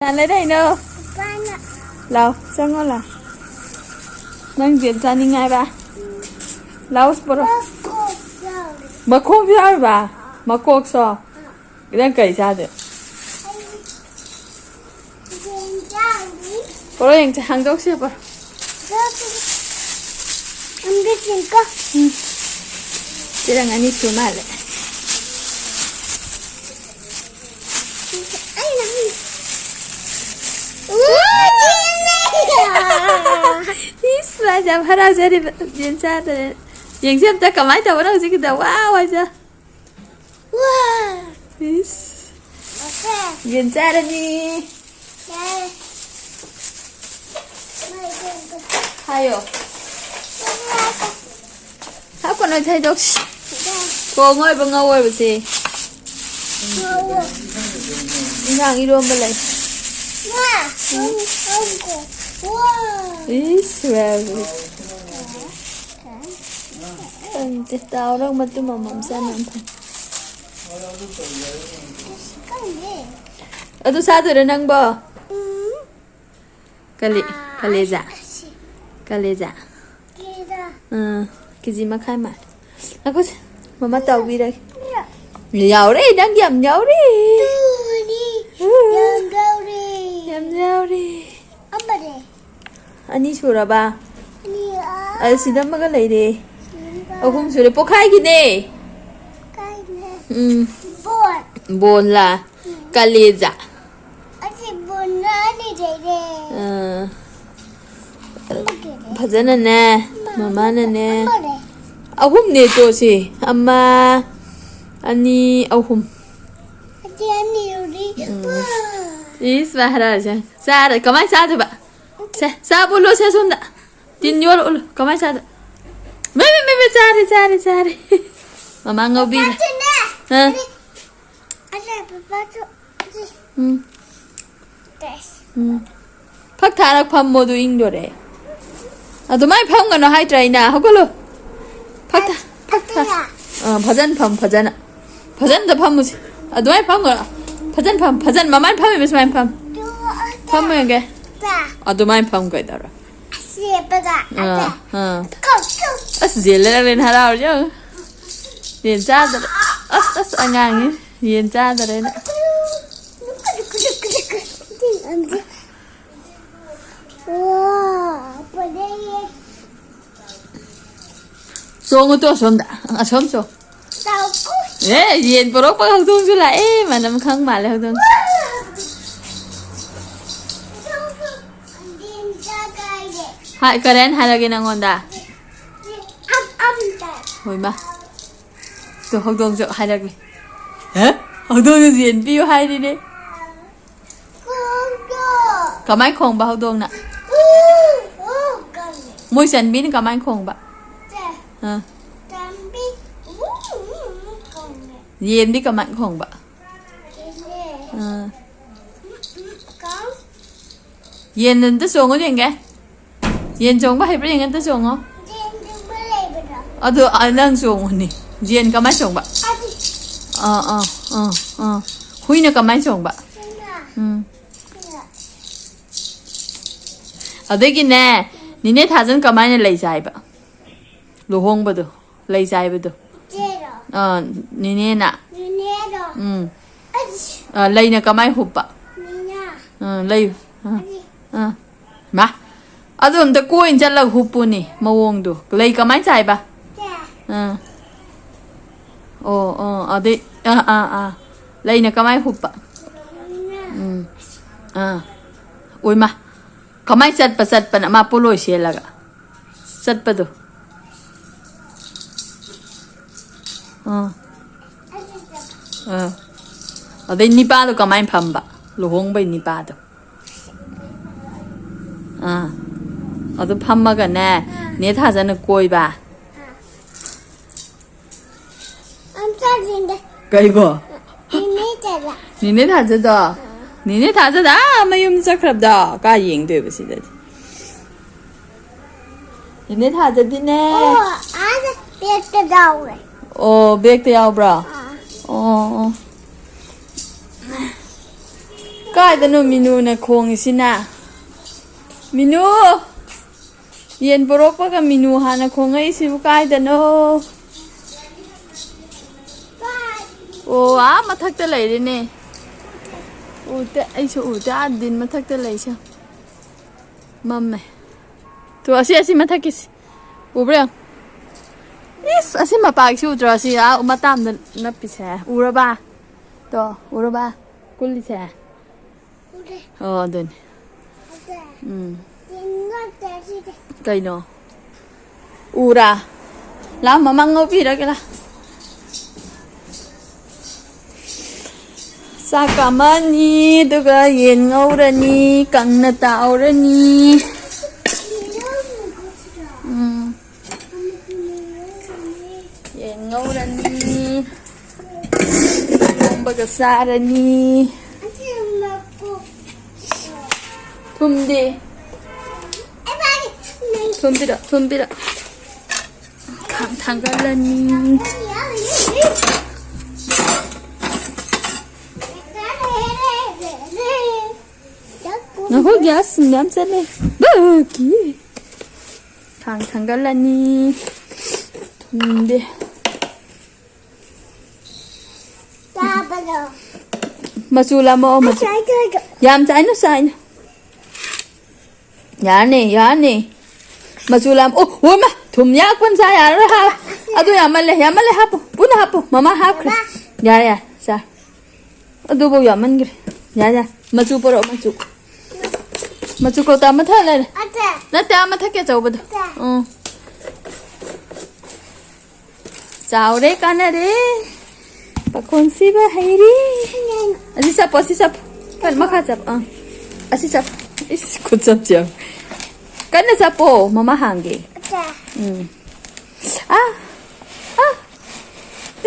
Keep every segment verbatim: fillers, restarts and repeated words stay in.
ꯀꯅꯥ ꯂꯩꯔꯛꯏꯅꯣ? ꯄꯥꯅ ꯂꯥꯎ, ꯆꯪꯉꯣ ꯂꯥꯎ꯫ ꯅꯪ ꯖꯦꯝ ꯆꯥꯅꯤꯡꯉꯦ ꯍꯥꯏꯕ? ꯂꯥꯎ, ꯄꯣꯔꯣ꯫ ꯀꯣꯛ ꯌꯥꯎꯔꯦ꯫ ꯃꯈꯣꯡꯁꯨ ꯌꯥꯎꯔꯤꯕ? ꯃꯀꯣꯛꯁꯨ? ꯅꯪ ꯀꯔꯤ ꯆꯥꯗꯣꯏ? ꯌꯦꯟ ꯆꯥꯅꯤ꯫ ꯄꯣꯔꯣ ꯌꯦꯡꯁꯦ, ꯍꯥꯡꯗꯣꯛꯁꯦ, ꯄꯣꯔꯣ꯫ ꯑꯝꯗ ꯆꯤꯡꯀꯣ꯫ ꯆꯦꯔꯪ ꯑꯅꯤ ꯁꯨ ꯃꯥꯜꯂꯦ꯫ ꯑꯩꯅ ꯍꯨꯏ꯫ ꯏꯁ, ꯃꯥꯁꯦ ꯌꯥꯝ ꯍꯔꯥꯎꯖꯔꯤꯕ꯫ ꯌꯦꯟ ꯆꯥꯗ꯭ꯔꯦ꯫ ꯌꯦꯡꯁꯦ ꯑꯝꯇ ꯀꯃꯥꯏꯅ ꯇꯧꯕꯅꯣ ꯍꯧꯖꯤꯛꯀꯤꯗ꯫ ꯋꯥꯎ ꯍꯥꯏꯖ꯫ ꯋꯥ꯫ ꯏꯁ꯫ ꯑꯣꯀꯦ꯫ ꯌꯦꯟ ꯆꯥꯔꯅꯤ꯫ ꯌꯥꯔꯦ꯫ ꯃꯥꯏ ꯄꯦꯝꯃ꯫ ꯍꯥꯏꯌꯣ꯫ ꯍꯥꯞꯀꯅꯨ, ꯊꯩꯗꯣꯛꯁꯤ꯫ ꯊꯣꯡꯉꯣꯏꯕ, ꯉꯧꯋꯣꯏꯕꯁꯦ꯫ ꯉꯧꯋꯣ꯫ ꯏꯟꯖꯥꯡ ꯏꯔꯣꯝꯕ ꯂꯩ꯫ ꯉꯥ꯫ ꯉꯧ-, ꯉꯧꯀꯣ꯫ ꯋꯥ꯫ ꯏꯁ, ꯋꯥꯎ꯫ ꯈꯪꯗꯦ, ꯇꯥꯎꯔꯒ ꯃꯇꯨꯝ ꯑꯃꯃꯝ ꯆꯥꯅ ꯐꯩ꯫ ꯈꯪꯗꯦ꯫ ꯑꯗꯨ ꯆꯥꯗꯣꯏꯔꯣ ꯅꯪꯕꯣ? ꯎꯝ꯫ ꯀꯂꯦ-, ꯀꯂꯦꯖꯥ꯫ ꯑꯁꯤ꯫ ꯀꯂꯦꯖꯥ꯫ ꯀꯦꯗ꯫ ꯑꯥ, ꯀꯦꯖꯤ ꯃꯈꯥꯏ ꯃꯥ꯫ ꯉꯥꯏꯈꯣꯁꯦ, ꯃꯃꯥ ꯇꯥꯎꯕꯤꯔꯒꯦ꯫ ꯌꯥ꯫ ꯌꯥꯎꯔꯦ, ꯅꯪ ꯌꯥꯝ ꯌꯥꯎꯔꯦ꯫ ꯇꯨꯅꯤ꯫ ꯌꯥꯝ ꯌꯥꯎꯔꯦ꯫ ꯌꯥꯝ ꯌꯥꯎꯔꯦ꯫ ꯑꯃꯅꯦ꯫ ꯑꯅꯤ ꯁꯨꯔꯕ? ꯑꯅꯤ, ꯑꯥ꯫ ꯑ, ꯁꯤꯗ ꯑꯃꯒ ꯂꯩꯔꯦ꯫ ꯁꯤꯗ꯫ ꯑꯍꯨꯝ ꯁꯨꯔꯦ꯫ ꯄꯣꯛꯈꯥꯏꯒꯤꯅꯦ꯫ ꯀꯥꯏꯅꯦ꯫ ꯎꯝ꯫ ꯕꯣꯜ꯫ ꯕꯣꯟꯂ? ꯀꯂꯦꯖꯥ꯫ ꯑꯁꯤ ꯕꯣꯜꯅ ꯑꯅꯤ ꯂꯩꯔꯦ꯫ ꯑꯥ꯫ ꯑꯃꯒꯤꯅꯦ꯫ ꯐꯖꯅꯅꯦ, ꯃꯃꯥꯅꯅꯦ꯫ ꯑꯃꯅꯦ꯫ ꯑꯍꯨꯝꯅꯦ ꯇꯣꯁꯤ꯫ ꯑꯃ, ꯑꯅꯤ, ꯑꯍꯨꯝ꯫ ꯑꯁꯤ ꯑꯅꯤ ꯎꯔꯤ꯫ ꯎꯝ꯫ ꯋꯥ꯫ ꯏꯁ, ꯃꯥ ꯍꯔꯥꯎꯔꯤꯁꯦ꯫ ꯆꯥꯔ-, ꯀꯃꯥꯏ ꯆꯥꯗꯣꯏꯕ? ꯁꯦ, ꯆꯥꯕ ꯎꯠꯂꯣ, ꯁꯦ, ꯁꯣꯝꯗ꯫ ꯇꯤꯟ ꯌꯣꯠꯂ ꯎꯠꯂꯣ꯫ ꯀꯃꯥꯏ ꯆꯥꯗꯣꯏ? ꯃꯦ, ꯃꯦ, ꯃꯦ, ꯃꯦ, ꯆꯥꯔꯦ, ꯆꯥꯔꯦ, ꯆꯥꯔꯦ꯫ ꯃꯃꯥ ꯉꯧꯕꯤꯔꯦ꯫ ꯄꯥꯄꯥꯁꯨꯅꯦ꯫ ꯑꯥ꯫ ꯑꯗ ꯄꯥꯄꯥꯁꯨ꯫ ꯑꯁꯤ꯫ ꯎꯝ, ꯇꯦꯁ꯫ ꯎꯝ꯫ ꯐꯛ ꯊꯥꯔꯒ ꯐꯝꯃꯣ, ꯑꯗꯨ ꯏꯪꯗꯣꯔꯦ꯫ ꯑꯗꯨꯃꯥꯏ ꯐꯝꯒꯅꯣ ꯍꯥꯏꯗ꯭ꯔꯥ ꯑꯩꯅ? ꯍꯧꯒꯠꯂꯣ꯫ ꯐꯛ ꯊꯥ-, ꯐꯛ ꯊꯥ-, ꯑꯇꯩꯌꯥ꯫ ꯑꯥ, ꯐꯖꯅ ꯐꯝ, ꯐꯖꯅ꯫ ꯐꯖꯅ ꯐꯝꯃꯨꯁꯤ꯫ ꯑꯗꯨꯃꯥꯏꯅ ꯐꯝꯒꯅꯣ꯫ ꯐꯖꯅ ꯐꯝ, ꯐꯖꯅ꯫ ꯃꯃꯥꯏꯅ ꯐꯝꯃꯤꯕ ꯁꯨꯃꯥꯏꯅ ꯐꯝ꯫ ꯇꯨ꯫ ꯐꯝꯃꯒꯦ꯫ ꯑꯗꯨꯃꯥꯏꯅ ꯐꯝ ꯀꯩꯗꯧꯔ? ꯑꯥ, ꯑꯥ꯫ ꯑꯁ, ꯌꯦꯟ ꯂꯩꯔꯛꯂꯦꯅ ꯍꯔꯥꯎꯔꯤ ꯌꯦꯡꯉꯨ꯫ ꯌꯦꯟ ꯆꯥꯗꯔꯦ꯫ ꯑꯁ, ꯑꯁ, ꯑꯉꯥꯡꯅꯤ꯫ ꯌꯦꯟ ꯆꯥꯗꯔꯦꯅ꯫ ꯆꯣꯡꯉꯨ ꯇꯨ ꯑꯁꯣꯝꯗ꯫ ꯑꯁꯣꯝ ꯆꯣ꯫ ꯑꯦ, ꯌꯦꯟ ꯄꯣꯔꯛꯄ ꯍꯧꯗꯣꯡꯁꯨ ꯂꯥꯛꯑꯦ꯫ ꯃꯅꯝ ꯈꯪ ꯃꯥꯜꯂꯦ ꯍꯧꯗꯣꯡꯁꯦ꯫ ꯍꯥꯏ, ꯀꯔꯦꯟ ꯍꯥꯏꯔꯒꯦ ꯅꯪꯉꯣꯟꯗ꯫ ꯍꯣꯏ, ꯃꯥ꯫ ꯇꯨ, ꯍꯧꯗꯣꯡꯁꯨ ꯍꯥꯏꯔꯛꯂꯤ꯫ ꯍꯦ? ꯍꯧꯗꯣꯡꯁꯨ ꯌꯦꯟ ꯄꯤꯌꯨ ꯍꯥꯏꯔꯤꯅꯦ꯫ ꯀꯃꯥꯏ ꯈꯣꯡꯕ ꯍꯧꯗꯣꯡꯅ? ꯃꯣꯏ ꯆꯟꯕꯤꯅ ꯀꯃꯥꯏ ꯈꯣꯡꯕ? ꯑꯥ꯫ ꯌꯦꯟꯗꯤ ꯀꯃꯥꯏ ꯈꯣꯡꯕ? ꯑꯥ꯫ ꯌꯦꯟ ꯑꯝꯇ ꯆꯣꯡꯉꯨ ꯌꯦꯡꯒꯦ꯫ ꯌꯦꯟ ꯆꯣꯡꯕ ꯍꯩꯕ꯭ꯔꯥ ꯌꯦꯡꯒꯦ, ꯑꯝꯇ ꯆꯣꯡꯉꯣ꯫ ꯑꯗꯨ, ꯑ, ꯅꯪ ꯆꯣꯡꯉꯨꯅꯦ꯫ ꯌꯦꯟ ꯀꯃꯥꯏ ꯆꯣꯡꯕ? ꯑꯥ, ꯑꯥ, ꯑꯥ, ꯑꯥ꯫ ꯍꯨꯏꯅ ꯀꯃꯥꯏ ꯆꯣꯡꯕ? ꯎꯝ꯫ ꯑꯗꯒꯤꯅꯦ, ꯅꯤꯅꯦ ꯊꯥꯖꯟ ꯀꯃꯥꯏꯅ ꯂꯩ ꯆꯥꯏꯕ? ꯂꯨꯍꯣꯡꯕꯗꯣ, ꯂꯩ ꯆꯥꯏꯕꯗꯣ꯫ ꯏꯆꯦꯔꯣ? ꯑꯥ, ꯅꯤꯅꯦꯅ꯫ ꯅꯤꯅꯦꯔꯣ? ꯎꯝ꯫ ꯑꯁ꯫ ꯑꯥ, ꯂꯩꯅ ꯀꯃꯥꯏ ꯍꯨꯞꯄ? ꯅꯤꯅꯦ꯫ ꯑꯥ, ꯂꯩ꯫ ꯑꯥ, ꯑꯁꯤ꯫ ꯑꯥ꯫ ꯃꯥ, ꯑꯗꯨ ꯑꯝꯇ ꯀꯣꯏꯅ ꯆꯠꯂꯒ ꯍꯨꯞꯄꯨꯅꯦ, ꯃꯑꯣꯡꯗꯣ꯫ ꯂꯩ ꯀꯃꯥꯏ ꯆꯥꯏꯕ? ꯁꯦ꯫ ꯑꯥ꯫ ꯑꯣ, ꯑꯣ, ꯑꯗꯩ, ꯑꯥ, ꯑꯥ, ꯑꯥ꯫ ꯂꯩꯅ ꯀꯃꯥꯏ ꯍꯨꯞꯄ? ꯅꯤꯅꯦ꯫ ꯎꯝ꯫ ꯑꯥ꯫ ꯑꯣꯏꯃꯥ꯫ ꯀꯃꯥꯏ ꯆꯠꯄ, ꯆꯠꯄꯅ? ꯃꯥ ꯄꯣꯂꯣꯏ ꯁꯦꯠꯂꯒ꯫ ꯆꯠꯄꯗꯣ꯫ ꯑꯥ꯫ ꯑꯥ꯫ ꯑꯗꯩ ꯅꯤꯄꯥꯗꯣ ꯀꯃꯥꯏꯅ ꯐꯝꯕ? ꯂꯨꯍꯣꯡꯕꯩ ꯅꯤꯄꯥꯗꯣ꯫ ꯑꯥ꯫ ꯑꯗꯨ ꯐꯝꯃꯒꯅꯦ, ꯅꯦ ꯊꯥꯖꯅ ꯀꯣꯏꯕ꯫ ꯑꯝꯇ ꯌꯦꯡꯒꯦ꯫ ꯀꯩꯕꯣ? ꯅꯤꯅꯦ ꯆꯠꯂꯦ꯫ ꯅꯤꯅꯦ ꯊꯥꯖꯗꯣ? ꯑꯥ꯫ ꯅꯤꯅꯦ ꯊꯥꯖꯗ ꯑꯥ ꯃꯌꯨꯝ ꯆꯠꯈ꯭ꯔꯕꯗꯣ? ꯀꯥ ꯌꯦꯡꯗꯣꯏꯕ ꯁꯤꯗꯗꯤ? ꯅꯤꯅꯦ ꯊꯥꯖꯗꯤꯅꯦ꯫ ꯑꯣ, ꯑꯥꯗ ꯕꯦꯛꯇ ꯌꯥꯎꯔꯦ꯫ ꯑꯣ, ꯕꯦꯛꯇ ꯌꯥꯎꯕ꯭ꯔꯣ? ꯑꯥ꯫ ꯑꯣ, ꯑꯣ꯫ ꯀꯥꯏꯗꯅꯣ ꯃꯤꯅꯨꯅ ꯈꯣꯡꯉꯤꯁꯤꯅ? ꯃꯤꯅꯨ! ꯌꯦꯟ ꯄꯣꯔꯛꯄꯒ ꯃꯤꯅꯨ ꯍꯥꯟꯅ ꯈꯣꯡꯉꯛꯏꯁꯤꯕꯨ ꯀꯥꯏꯗꯅꯣ? ꯑꯣ, ꯑꯥ ꯃꯊꯛꯇ ꯂꯩꯔꯦꯅꯦ꯫ ꯎꯗꯦ, ꯑꯩꯁꯨ ꯎꯗꯦ, ꯑꯥ ꯗꯤꯟ ꯃꯊꯛꯇ ꯂꯩꯁꯦ꯫ ꯃꯝꯃꯦ꯫ ꯇꯨ, ꯑꯁꯤ, ꯑꯁꯤ ꯃꯊꯛꯀꯤꯁꯤ꯫ ꯎꯕ꯭ꯔꯥ ꯌꯦꯡꯉꯨ꯫ ꯏꯁ, ꯑꯁꯤ ꯃꯄꯥꯒꯤꯁꯤ ꯎꯗ꯭ꯔꯣ? ꯑꯁꯤ ꯑꯥ ꯃꯇꯥꯝꯗ ꯅꯞꯄꯤꯁꯦ꯫ ꯎꯔꯕ? ꯇꯣ, ꯎꯔꯕ? ꯀꯨꯜꯂꯤꯁꯦ꯫ ꯎꯔꯦ꯫ ꯑꯣ, ꯑꯗꯨꯅꯤ꯫ ꯑꯗ꯫ ꯎꯝ꯫ ꯇꯤꯟ ꯉꯥꯛꯇ ꯁꯤꯗꯤ꯫ ꯀꯩꯅꯣ? ꯎꯔꯥ? ꯂꯥ, ꯃꯃꯥ ꯉꯧꯕꯤꯔꯒꯦ ꯂꯥ꯫ ꯆꯥꯛ ꯀꯥꯝꯃꯅꯤ, ꯑꯗꯨꯒ ꯌꯦꯟ ꯉꯧꯔꯅꯤ, ꯀꯪꯅ ꯇꯥꯎꯔꯅꯤ꯫ ꯎꯝ꯫ ꯌꯦꯟ ꯉꯧꯔꯅꯤ꯫ ꯏꯔꯣꯝꯕꯒ ꯆꯥꯔꯅꯤ꯫ ꯊꯨꯝꯗꯤ? ꯊꯨꯝ ꯄꯤꯔꯛꯑꯣ, ꯊꯨꯝ ꯄꯤꯔꯛꯑꯣ꯫ ꯈꯥꯡ ꯊꯥꯡꯒꯠꯂꯅꯤ꯫ ꯉꯥꯏꯈꯣ, ꯒ꯭ꯌꯥꯁ ꯃꯌꯥꯝ ꯆꯠꯂꯦ꯫ ꯕꯛꯀꯤ꯫ ꯈꯥꯡ ꯊꯥꯡꯒꯠꯂꯅꯤ꯫ ꯊꯨꯝꯗꯤ꯫ ꯆꯥꯕꯗꯣ꯫ ꯃꯆꯨ ꯂꯥꯝꯃꯛꯑꯣ, ꯃꯆꯨ꯫ ꯑꯁ, ꯑꯩ ꯆꯥꯒꯦ꯫ ꯌꯥꯝ ꯆꯥꯏꯅꯨ, ꯆꯥꯏꯅꯨ꯫ ꯌꯥꯔꯅꯤ, ꯌꯥꯔꯅꯤ꯫ ꯃꯆꯨ ꯂꯥꯝ-, ꯑꯣ, ꯑꯣ, ꯃꯥ, ꯊꯨꯝ ꯌꯥꯛꯄꯅ ꯆꯥ ꯌꯥꯔꯔꯣꯏ, ꯍꯥꯞ-, ꯑꯗꯨ ꯌꯥꯝꯃꯜꯂꯦ, ꯌꯥꯝꯃꯜꯂꯦ, ꯍꯥꯞꯄꯨ, ꯄꯨꯟꯅ ꯍꯥꯞꯄꯨ, ꯃꯃꯥ ꯍꯥꯞꯈ꯭ꯔꯦ꯫ ꯃꯃꯥ꯫ ꯌꯥꯔꯦ, ꯌꯥꯔꯦ, ꯆꯥ꯫ ꯑꯗꯨꯐꯥꯎ ꯌꯥꯝꯃꯟꯈ꯭ꯔꯦ꯫ ꯌꯥꯔꯦ, ꯌꯥꯔꯦ꯫ ꯃꯆꯨ ꯄꯨꯔꯛꯑꯣ, ꯃꯆꯨ꯫ ꯃꯆꯨ ꯀꯧꯇꯥ ꯑꯃ ꯊꯛꯑ ꯂꯩꯔꯦ꯫ ꯑꯇꯦ꯫ ꯅꯠꯇꯦ, ꯑꯥ ꯃꯊꯛꯀꯤ ꯑꯆꯧꯕꯗꯣ꯫ ꯑꯇꯦ꯫ ꯎꯝ꯫ ꯆꯥꯎꯔꯦ, ꯀꯥꯟꯅꯔꯦ꯫ ꯄꯥꯈꯣꯟ ꯁꯤꯕ ꯍꯩꯔꯦ꯫ ꯑꯁꯤ ꯆꯞꯄꯣ, ꯑꯁꯤ ꯆꯞꯄꯣ꯫ ꯀꯟ ꯃꯈꯥ ꯆꯞ, ꯑꯪ꯫ ꯑꯁꯤ ꯆꯞ꯫ ꯏꯁ, ꯈꯨꯠ ꯆꯞꯁꯦ ꯌꯦꯡꯉꯨ꯫ ꯀꯟꯅ ꯆꯞꯄꯣ, ꯃꯃꯥ ꯍꯥꯡꯒꯦ꯫ ꯑꯇꯦ꯫ ꯎꯝ꯫ ꯑꯥ, ꯑꯥ꯫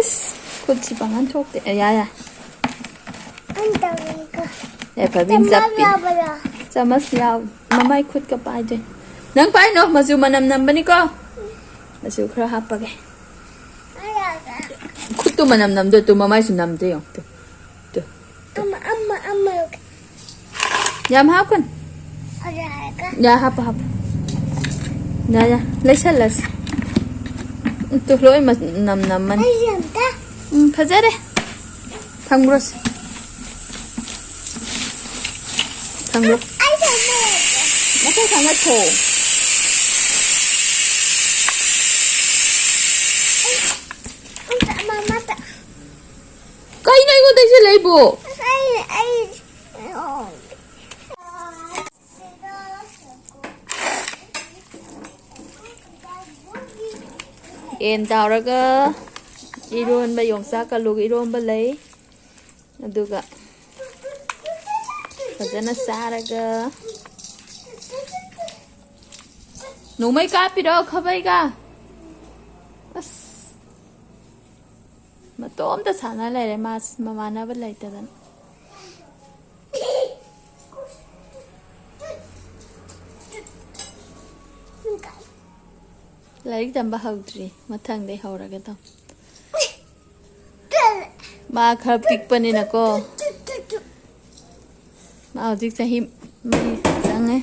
ꯏꯁ, ꯈꯨꯠꯁꯤ ꯄꯥꯡꯒꯟ ꯊꯣꯛꯇꯦ꯫ ꯑꯦ, ꯌꯥ, ꯌꯥ꯫ ꯑꯩꯅ ꯇꯧꯔꯤꯀꯣ꯫ ꯌꯥꯏꯐꯕꯤꯅ ꯆꯃꯁ ꯆꯞꯄꯤ꯫ ꯌꯥꯎꯕꯔꯣ? ꯆꯃꯁ ꯌꯥꯎ-, ꯃꯃꯥꯏ ꯈꯨꯠꯀ ꯄꯥꯏꯗꯦ꯫ ꯅꯪ ꯄꯥꯏꯅꯣ, ꯃꯆꯨ ꯃꯅꯝ ꯅꯝꯕꯅꯤꯀꯣ꯫ ꯃꯆꯨ ꯈꯔ ꯍꯥꯞꯄꯒꯦ꯫ ꯑꯩ ꯌꯥꯗ꯭ꯔꯦ꯫ ꯈꯨꯠꯇꯨ ꯃꯅꯝ ꯅꯝꯗꯣ, ꯇꯨ ꯃꯃꯥꯏꯁꯨ ꯅꯝꯗꯦ ꯌꯦꯡꯉꯨ, ꯇꯨ, ꯇꯨ꯫ ꯑꯃ, ꯑꯃ, ꯑꯃ꯫ ꯌꯥꯝ ꯍꯥꯞꯀꯅꯨ꯫ ꯌꯥ, ꯍꯥꯞꯄꯣ, ꯍꯥꯞꯄꯣ꯫ ꯌꯥ, ꯌꯥ, ꯂꯩꯁꯜꯂꯁꯤ꯫ ꯎꯝ, ꯇꯨ, ꯂꯣꯏ ꯃ-, ꯅꯝ ꯅꯝꯃꯅꯤ꯫ ꯑꯩꯁꯦ ꯑꯝꯇ꯫ ꯎꯝ, ꯐꯖꯔꯦ꯫ ꯊꯝꯈ꯭ꯔꯣꯁꯦ꯫ ꯊꯝꯈ꯭ꯔꯣ꯫ ꯑꯩ ꯊꯝꯃꯦ꯫ ꯃꯊꯪ ꯊꯥꯡꯒꯠꯈꯣ꯫ ꯑꯩ, ꯑꯝꯇ, ꯃꯃꯥ, ꯑꯝꯇ꯫ ꯀꯩꯅꯣ ꯑꯩꯉꯣꯟꯗ ꯏꯁꯤꯜꯂꯛꯏꯕꯨ? ꯑꯩ, ꯑꯩ, ꯑꯣ꯫ ꯌꯦꯟ ꯇꯥꯎꯔꯒ ꯏꯔꯣꯟꯕ, ꯌꯣꯡꯆꯥꯛ ꯑꯂꯨꯒ ꯏꯔꯣꯟꯕ ꯂꯩ꯫ ꯑꯗꯨꯒ ꯐꯖꯅ ꯆꯥꯔꯒ ꯅꯣꯡꯃꯩ ꯀꯥꯞꯄꯤꯔꯣ ꯈꯥꯕꯩꯒ꯫ ꯑꯁ, ꯃꯇꯣꯝꯇ ꯁꯥꯟꯅ ꯂꯩꯔꯦ ꯃꯥꯁꯤ, ꯃꯃꯥꯟꯅꯕ ꯂꯩꯇꯗꯅ꯫ ꯂꯥꯏꯔꯤꯛ ꯇꯝꯕ ꯍꯧꯗ꯭ꯔꯤ, ꯃꯊꯪꯗꯩ ꯍꯧꯔꯒꯦ ꯇꯧ꯫ ꯃꯥ ꯈꯔ ꯄꯤꯛꯄꯅꯤꯅꯀꯣ꯫ ꯃꯥ ꯍꯧꯖꯤꯛ ꯆꯍꯤ ꯃꯔꯤ ꯆꯪꯉꯦ꯫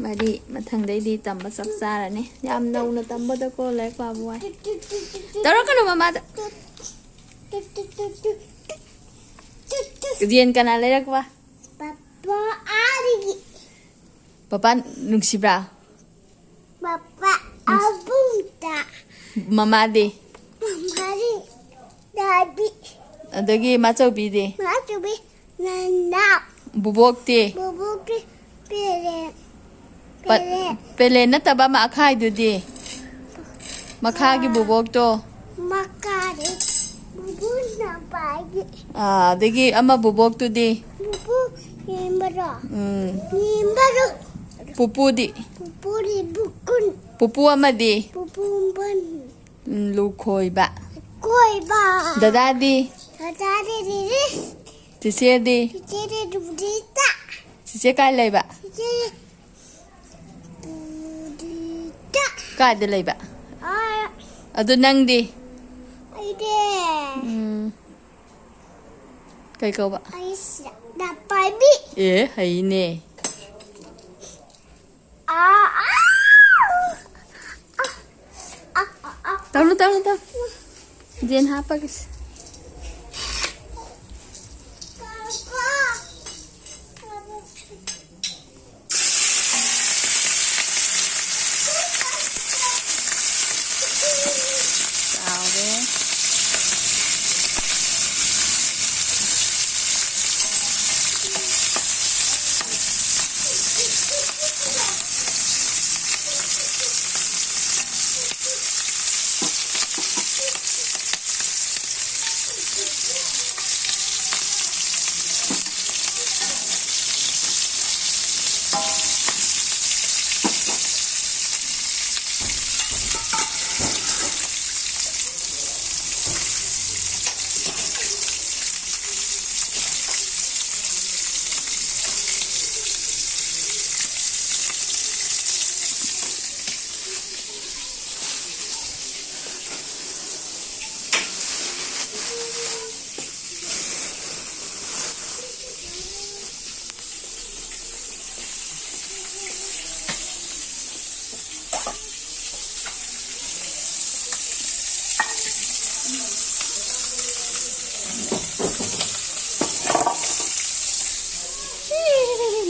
ꯃꯔꯤ, ꯃꯊꯪꯗꯩꯗꯤ ꯇꯝꯕ ꯆꯞ ꯆꯥꯔꯅꯤ꯫ ꯌꯥꯝ ꯅꯧꯅ ꯇꯝꯕꯗꯀꯣ ꯂꯥꯏꯔꯤꯛ ꯄꯥꯕ ꯋꯥꯏ꯫ ꯇꯧꯔꯛꯀꯅꯨ ꯃꯃꯥꯗ꯫ ꯌꯦꯟ ꯀꯅꯥ ꯂꯩꯔꯛꯄ? ꯄꯄꯥ ꯑꯥꯗꯒꯤ꯫ ꯄꯄꯥ ꯅꯨꯡꯁꯤꯕ꯭ꯔꯥ? ꯄꯄꯥ ꯑꯕꯨꯡꯇ꯫ ꯃꯃꯥꯗꯤ? ꯃꯃꯥꯗꯤ ꯗꯥꯗꯤ꯫ ꯑꯗꯒꯤ ꯃꯥꯆꯧꯕꯤꯗꯤ? ꯃꯥꯆꯧꯕꯤ ꯅꯅꯥꯎ꯫ ꯕꯨꯕꯣꯛꯇꯤ? ꯕꯨꯕꯣꯛꯇꯤ ꯄꯦꯔꯦꯟ꯫ ꯄ-, ꯄꯦꯔꯦꯟ꯫ ꯄꯦꯂꯦꯟ ꯅꯠꯇꯕ ꯃꯈꯥꯏꯗꯨꯗꯤ? ꯃꯈꯥꯒꯤ ꯕꯨꯕꯣꯛꯇꯣ? ꯃꯈꯥꯗꯤ ꯕꯨꯕꯣꯛ ꯅꯄꯥꯏꯒꯤ꯫ ꯑꯥ, ꯑꯗꯒꯤ ꯑꯃ ꯕꯨꯕꯣꯛꯇꯨꯗꯤ? ꯕꯨꯕꯣꯛ ꯅꯦꯝꯕꯔꯣ? ꯎꯝ꯫ ꯅꯦꯝꯕꯔꯣ? ꯄꯨꯄꯨꯗꯤ? ꯄꯨꯄꯨꯗꯤ ꯕꯨꯀꯨꯟ꯫ ꯄꯨꯄꯨ ꯑꯃꯗꯤ? ꯄꯨꯄꯨ ꯕꯟ꯫ ꯎꯝ, ꯂꯨꯈꯣꯏꯕ꯫ ꯀꯣꯏꯕ꯫ ꯗꯗꯥꯗꯤ? ꯗꯗꯥꯗꯤ ꯔꯤꯔꯤꯁ꯫ ꯆꯤꯆꯦꯗꯤ? ꯆꯤꯆꯦꯗꯤ ꯔꯨꯕꯤꯇꯥ꯫ ꯆꯤꯆꯦ ꯀꯥꯏ ꯂꯩꯕ? ꯆꯤꯆꯦ ꯔꯨꯕꯤꯇꯥ꯫ ꯀꯥꯏꯗ ꯂꯩꯕ? ꯑꯥ꯫ ꯑꯗꯨ ꯅꯪꯗꯤ? ꯑꯩꯗꯤ꯫ ꯎꯝ꯫ ꯀꯩ ꯀꯧꯕ? ꯑꯩꯁꯦ꯫ ꯄꯥꯏꯕꯤ꯫ ꯑꯦ, ꯍꯩꯅꯦ꯫ ꯑꯥ, ꯑꯥ꯫ ꯇꯧꯅꯨ, ꯇꯧꯅꯨ, ꯇꯧꯅꯨ꯫ ꯌꯦꯟ ꯍꯥꯞꯄꯒꯦꯁꯦ꯫ ꯆꯥꯎꯔꯦ꯫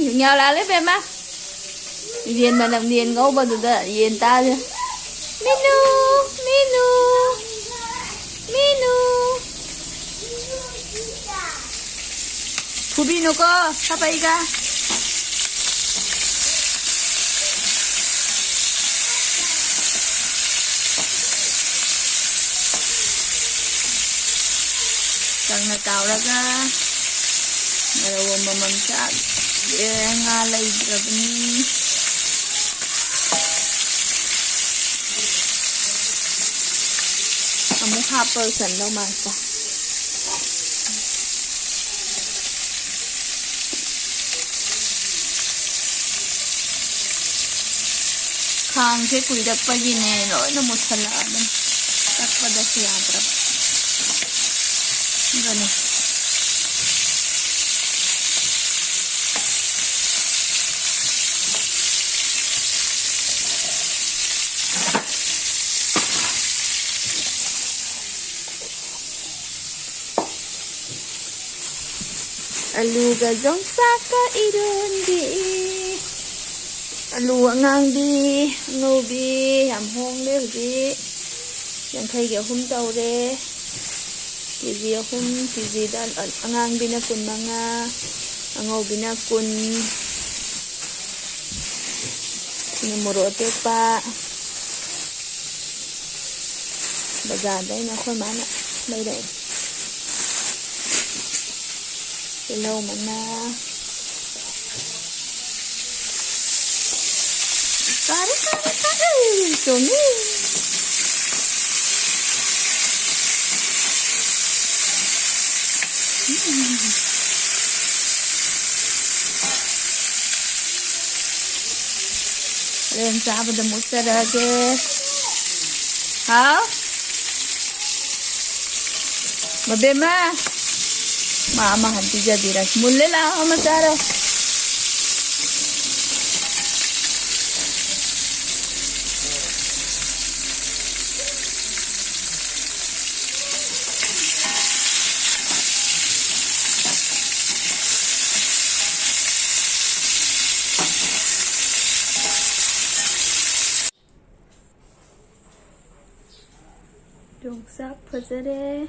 ꯌꯨꯡꯌꯥ ꯂꯥꯛꯂꯦ ꯕꯦꯝꯃ꯫ ꯌꯦꯟ ꯃꯅꯝ, ꯌꯦꯟ ꯉꯧꯕꯗꯨꯗ ꯌꯦꯟ ꯇꯥꯔꯦ꯫ ꯃꯤꯅꯨ, ꯃꯤꯅꯨ, ꯃꯤꯅꯨ꯫ ꯐꯨꯕꯤꯅꯨꯀꯣ, ꯈꯥꯕꯩꯒ꯫ ꯀꯪꯅ ꯇꯥꯎꯔꯒ ꯉꯥꯔꯧ ꯑꯃꯃꯝ ꯆꯥꯒꯦ꯫ ꯉꯥ ꯂꯩꯇ꯭ꯔꯕꯅꯤ꯫ ꯑꯃꯨꯛ ꯍꯥꯞꯄ ꯆꯟꯗꯧ ꯃꯥꯟꯗꯦ꯫ ꯈꯥꯡꯁꯦ ꯀꯨꯏꯔꯛꯄꯒꯤꯅꯦ ꯂꯣꯏꯅ ꯃꯨꯠꯁꯜꯂꯛꯑꯕꯅꯤ꯫ ꯇꯛꯄꯗꯁꯨ ꯌꯥꯗ꯭ꯔꯕ꯫ ꯑꯗꯨꯅꯤ꯫ ꯑꯂꯨꯒ ꯌꯣꯡꯆꯥꯛꯀ ꯏꯔꯣꯟꯒꯦ꯫ ꯑꯂꯨ ꯑꯉꯥꯡꯕꯤ, ꯑꯉꯧꯕꯤ ꯌꯥꯝ ꯍꯣꯡꯂꯦ ꯍꯧꯖꯤꯛ꯫ ꯌꯥꯡꯈꯩꯒꯤ ꯑꯍꯨꯝ ꯇꯧꯔꯦ꯫ ꯀꯦ ꯖꯤ ꯑꯍꯨꯝ, ꯀꯦ ꯖꯤꯗ ꯑꯉꯥꯡꯕꯤꯅ ꯀꯨꯟꯃꯉꯥ, ꯑꯉꯧꯕꯤꯅ ꯀꯨꯟ꯫ ꯁꯤꯅ ꯃꯣꯔꯣꯛ ꯑꯇꯦꯛꯄ꯫ ꯕꯖꯥꯔꯗ ꯑꯩꯅ ꯑꯩꯈꯣꯏ ꯃꯥꯅ ꯂꯩꯔꯛꯑꯦ꯫ ꯇꯤꯜꯍꯧ ꯃꯅꯥ꯫ ꯀꯥꯔꯦ, ꯀꯥꯔꯦ, ꯀꯥꯔꯦ꯫ ꯆꯣꯡꯉꯤ꯫ ꯎꯝ꯫ ꯍꯣꯔꯦꯟ ꯆꯥꯕꯗ ꯃꯨꯠꯆꯔꯛꯑꯒꯦ꯫ ꯍꯥꯎ? ꯃꯕꯦꯝꯃ! ꯃꯥ ꯑꯃ ꯍꯟ ꯄꯤꯖꯕꯤꯔꯒꯦ꯫ ꯃꯨꯜꯂꯦ, ꯂꯥꯛꯑꯣ, ꯑꯃ ꯆꯥꯔꯣ꯫ ꯌꯣꯡꯆꯥꯛ ꯐꯖꯔꯦ꯫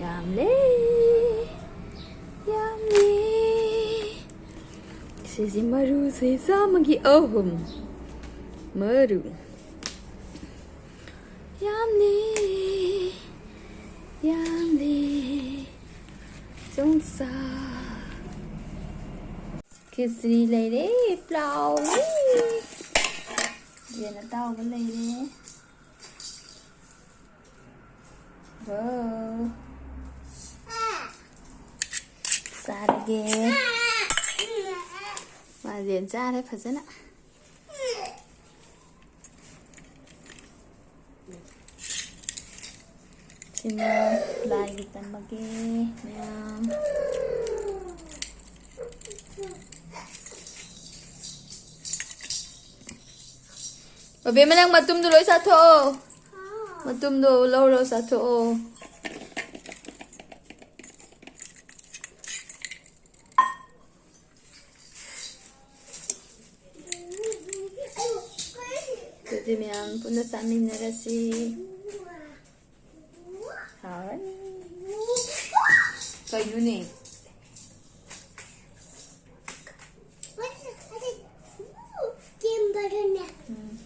ꯌꯥꯝꯂꯦ, ꯌꯥꯝꯂꯦ꯫ ꯁꯤꯁꯤ ꯃꯔꯨꯁꯦ ꯆꯥꯝꯃꯒꯤ ꯑꯍꯨꯝ꯫ ꯃꯔꯨ꯫ ꯌꯥꯝꯂꯦ, ꯌꯥꯝꯂꯦ, ꯌꯣꯡꯆꯥꯛ꯫ ꯈꯦꯆ꯭ꯔꯤ ꯂꯩꯔꯦ, ꯄ꯭ꯂꯥꯎ ꯂꯩ꯫ ꯌꯦꯟ ꯑꯇꯥꯎꯕ ꯂꯩꯔꯦ꯫ ꯋꯥꯎ꯫ ꯆꯥꯔꯒꯦ꯫ ꯃꯥ ꯌꯦꯟ ꯆꯥꯔꯦ ꯐꯖꯅ꯫ ꯁꯤꯅ ꯂꯥꯏꯒꯤ ꯇꯝꯃꯒꯦ ꯃꯌꯥꯝ꯫ ꯑꯕꯦꯝꯃ, ꯅꯪ ꯃꯇꯨꯝꯗꯣ ꯂꯣꯏ ꯆꯥꯊꯣꯛꯑꯣ꯫ ꯃꯇꯨꯝꯗꯣ ꯂꯧꯔꯣ, ꯆꯥꯊꯣꯛꯑꯣ꯫ ꯃꯌꯥꯝ ꯄꯨꯟꯅ ꯆꯥꯃꯤꯟꯅꯔꯁꯤ꯫ ꯍꯥꯎꯔꯅꯤ꯫ ꯀꯩꯅꯣꯅꯦ? ꯎꯝ꯫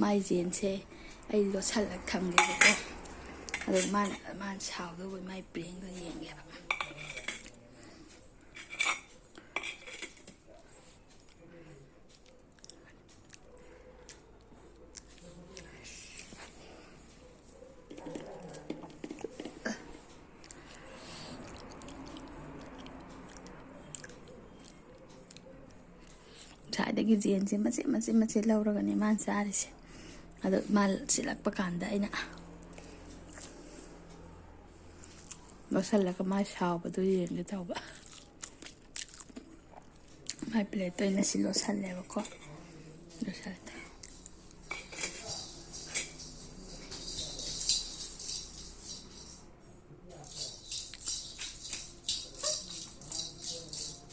ꯃꯥꯏ ꯖꯦꯟꯁꯦ ꯑꯩ ꯂꯣꯠꯁꯜꯂꯒ ꯊꯝꯒꯦꯕꯀꯣ꯫ ꯑꯗꯨꯒ ꯃꯥꯅ, ꯃꯥꯅ ꯁꯥꯎꯗꯧꯕ ꯃꯥꯏ ꯄ꯭ꯔꯦꯡꯗꯣ ꯌꯦꯡꯒꯦꯕ꯫ ꯉꯁꯥꯏꯗꯒꯤ ꯖꯦꯟꯁꯦ ꯃꯆꯦꯠ ꯃꯆꯦꯠ ꯃꯆꯦꯠ ꯂꯧꯔꯒꯅꯦ ꯃꯥꯅ ꯆꯥꯔꯤꯁꯦ꯫ ꯑꯗꯣ ꯃꯥ ꯆꯤꯜꯂꯛꯄ ꯀꯥꯟꯗ ꯑꯩꯅ ꯂꯣꯠꯁꯜꯂꯒ ꯃꯥ ꯁꯥꯎꯕꯗꯣ ꯌꯦꯡꯒꯦ ꯇꯧꯕ꯫ ꯃꯥꯏ ꯄ꯭ꯂꯦꯠꯇ ꯑꯣꯏꯅ ꯁꯤ ꯂꯣꯠꯁꯜꯂꯦꯕꯀꯣ꯫ ꯂꯣꯠꯁꯜꯂꯦ꯫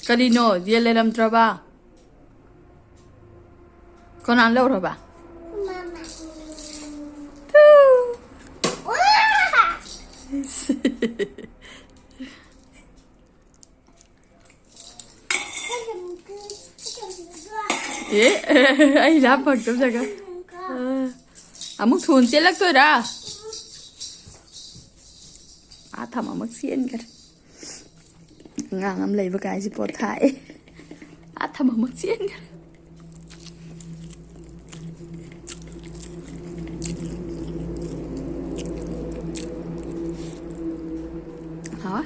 ꯀꯔꯤꯅꯣ? ꯌꯦꯟ ꯂꯩꯔꯝꯗ꯭ꯔꯕ? ꯀꯅꯥꯅ ꯂꯧꯔꯕ? ꯃꯥꯃꯥ꯫ ꯇꯨ꯫ ꯋꯥ! ꯑꯦ, ꯑꯩ ꯂꯥꯞ ꯐꯪꯗꯕ ꯖꯒꯥ꯫ ꯑ, ꯑꯃꯨꯛ ꯊꯨꯅ ꯆꯦꯜꯂꯛꯇꯣꯏꯔꯥ? ꯑꯥ ꯊꯝꯃ ꯑꯃꯨꯛ ꯆꯦꯟꯈ꯭ꯔꯦ꯫ ꯑꯉꯥꯡ ꯑꯃ ꯂꯩꯕ ꯀꯥꯏꯁꯦ ꯄꯣꯊꯥꯏ꯫ ꯑꯥ ꯊꯝꯃ ꯑꯃꯨꯛ ꯆꯦꯟꯈ꯭ꯔꯦ꯫ ꯍꯥꯎꯋꯦ꯫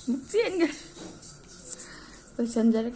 ꯑꯃꯨꯛ ꯆꯦꯟꯈ꯭ꯔꯦ꯫ ꯂꯣꯏꯁꯟꯖꯔꯒꯦ꯫